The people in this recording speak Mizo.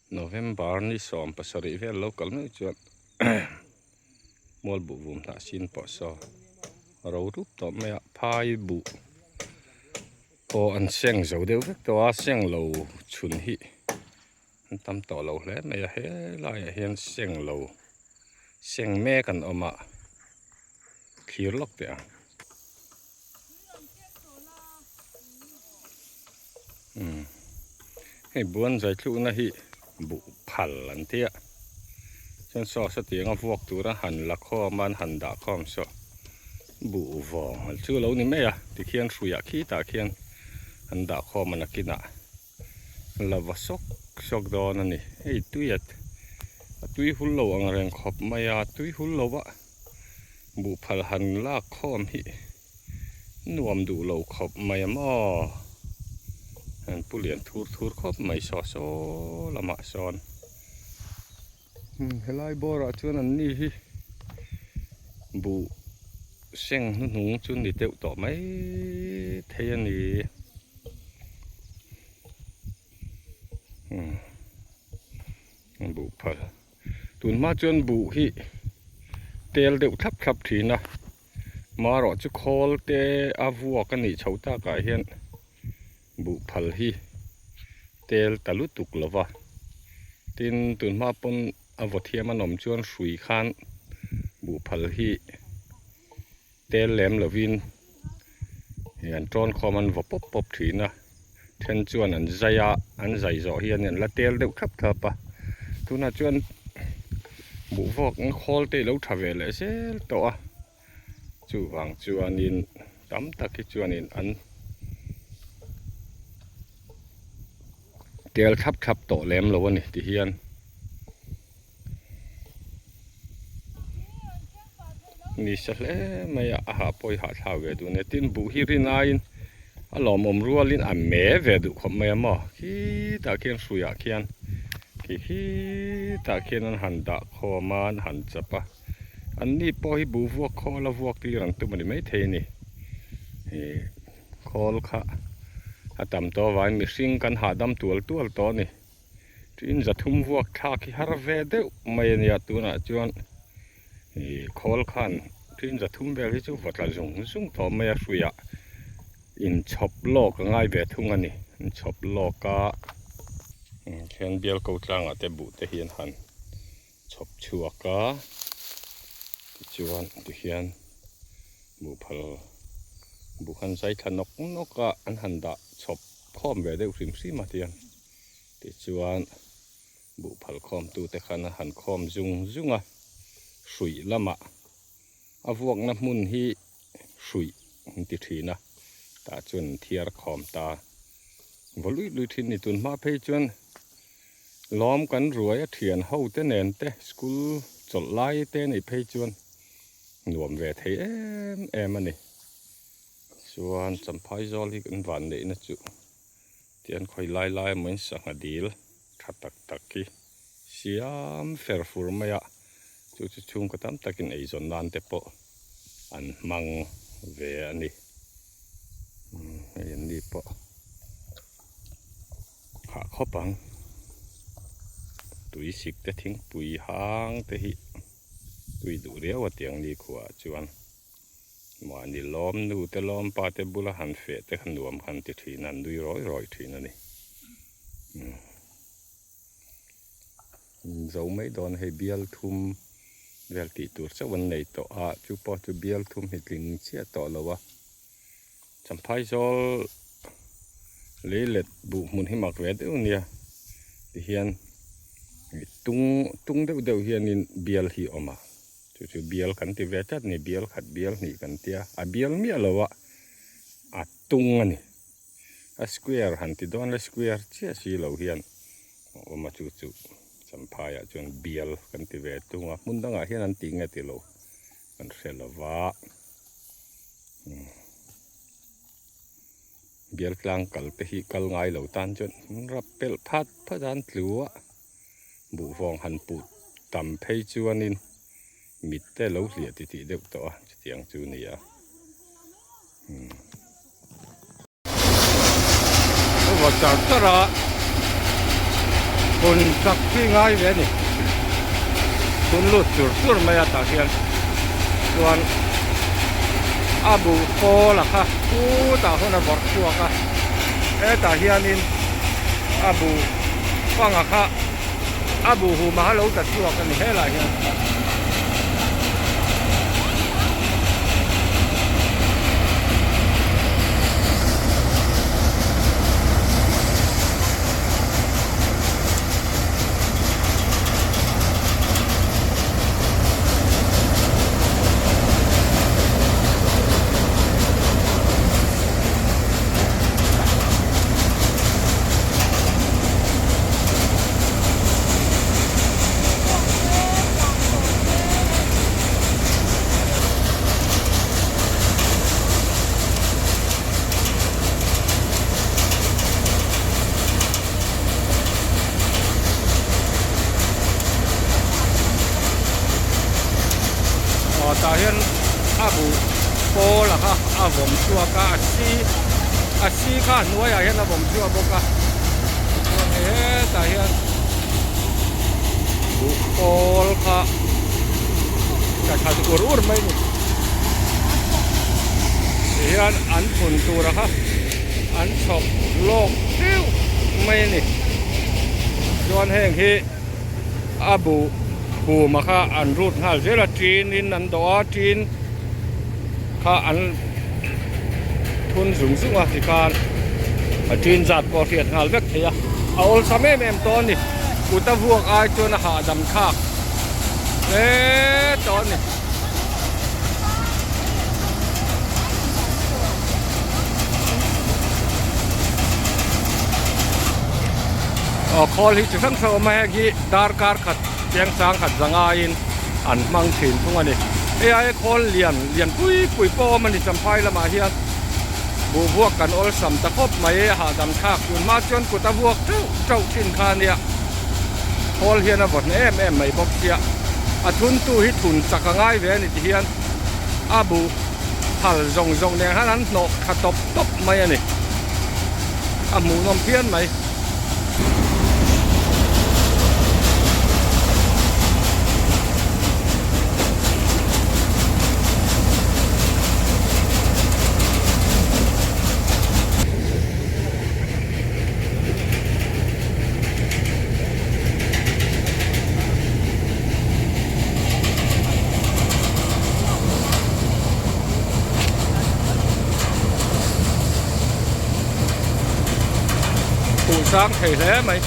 November ni 17 vel lo kal meuh chuan mual buh vum hnah sin pawh saw ro rup tawh mai a phai buh pawh an seng zo deuh vek tawh a seng lo chhun hi an tam tawh lo hle mai a helaiah hian seng lo seng mek an awm a thlir lawk teh ang. Hei buan zai thlukna hi buh phal an ti a chuan saw sawtianga vuak tura han la khawm a an han dah khawm saw buh vawng chu a lo ni mai a tikhian hruiah khitah khian an dah khawm a nakinah la va sawk sawk dawn a ni hei tui a a tui hul lo ang reng khawp mai a tui hul lo a buh phal han lak khawm hi. Nuam duh lo khawp mai a maw? An pu lian thur thur khawp mai saw saw lamah sawn. Helai bawrah chuan an ni hi buh seng hnuhnung chu ni deuh tawh mai thei a ni. Buh phal. Tun hma chuan buh hi tel deuh thlap thlap thin a. Marawh chu khawl te a vuak a nih chho takah hian buh phal hi tel ta lutuk lo va. Tin, tun hma pawn a vaw thiam an awm chuan hrui khan buh phal hi tel lem lovin an tawn khawm an vaw pawp pawp thin a. Then chuan an zai a, an zai zawh hian an la tel deuh thlap thlap a. Tunah chuan buh vawk ang khawl te ilo tha ve leh zel tawh a. Chuvang chuanin tam tak hi chuanin an tel thlap thlap tawh lem lo a ni ti hian. Ni sa hle mai a a hah pawh hi hahthlak ve duh nia tin buh hi rin aiin a lawmawm rualin a me ve duh khawp mai a maw khitah khian hruiah khian khi khitah khian an han dah khawm a an han chap a an ni pawh hi buh vuak khawl a vuak tir ang tum a ni maithei a ni ih khawl kha a tam tawh avangin mihring kan hahdam tual tual tawh a ni. Tin 300 vuak thlak hi har ve deuh mai a nia tunah chuan ih khawl khan tin 300 vel hi chu va tla zung zung tawh mai a hruiah inchhawp lawk a ngai ve thung a ni inchhawp lawk a khian bial ko tlangah te buh te hi an han chhawp chhuak a tichuan tihian buh phal buh han zai thla nawk nawk a an han dah chhawp khawm ve deuh hrim hrim a tiang. Tichuan buh phal khawmtute khan a han khawm zung zung a, hruih lamah a vuakna hmun hi hruih an ti thin a, tah chuan an thiar khawm ta vaw luih luih thin ni. Tun hma phei chuan lawm kan ruai a thian ho te nen te school chawlh lai te nih phei chuan nuam ve thei em em a ni. Chuan Champhai zawl hi kan van neihna chu. Tian khawi lai lai emaw in sangha dil tha tak tak hi siam fer fur mai a, chu chu chhungkaw tam takin eizawn nan te pawh an hmang ve a ni. Umm hei an ni pawh hah khawp ang tui sik te thingpui hang te hi tui duh riau a tiang ni khuaah chuan. Mahni lawm nu te lawm pa te bula han feh te kha nuam khan ti thin a, an nui rawi rawi thin a ni. Zo mai dawn hei bial thum vel tih tur chauh an nei tawh a, chu pawh chu bial thum hi tling chiah tawh lo a. Champhai zawl lei let buh hmun hi mak ve deuh nia tihian tung tung deuh deuh hianin bial hi a awm a. Chu chu bial kan ti ve tlat ni, bial khat bial hnih kan tia, a bial miah lo a, a tung a ni. A square han ti dawn la square chiah si lo hian a awm a, chu chu Champhaiah chuan bial kan ti ve tung a, hmun dangah hian an ti nge ti lo kan hre lo va. Bial tlang kal te hi kal ngai lo tan chuan rap pelh phat phat a an tlu a. Buhvawng han put tam phei chuanin mit te lo hliah titih deuh tawh a, chutiang chu ni a. Umm. Char char a. Phun chak hi ngai ve a ni. Phun lut chur chur mai a tah hian chuan a buh pawl a kha khutah hun a vawrh chhuak a hetah hianin a buh panga kha a buh hum a lo ta chhuak a ni helaiah hian. Aw tah hian a buh pawl a kha a vawm chhuak a a si a si kha a hnuaiah hian a vawm chhuak bawk a chuan hei hetah hian buh pawl kha tla thla ur ur mai a ni tihian an phun tur a kha. An chhawp lawk deuh mai a ni. Chuan heng hi a buh hum a kha an rut nghal zel a, tin in an dawh a, tin kha an thun zung zung a tikhan a tin zat pawh a hriat nghal vek thei a, a awlsam em em tawh a ni. Kut a vuak ai chuan a hahdam thlak hle tawh a ni. Aw khawl hi chi hrang hrang a awm a heng hi darkar khat cheng sang khat zangaiin an hmang thin thung a ni hei aia khawl lian lian pui pui pawh a awm a ni champhai lamah hian buh vuak kan awlsam ta khawp mai a hahdam thlak tun hma chuan kut a vuak teuh teuh thin kha a nia. Khawl hian a vaw hneh em em mai bawk sia a thun tu hi thun chak a ngai ve a ni ti hian a buh phal zawng zawng nen khan an hnawh tha tawp tawp mai a ni a hmuhnawm phian mai. Khuh sang thei hle mai.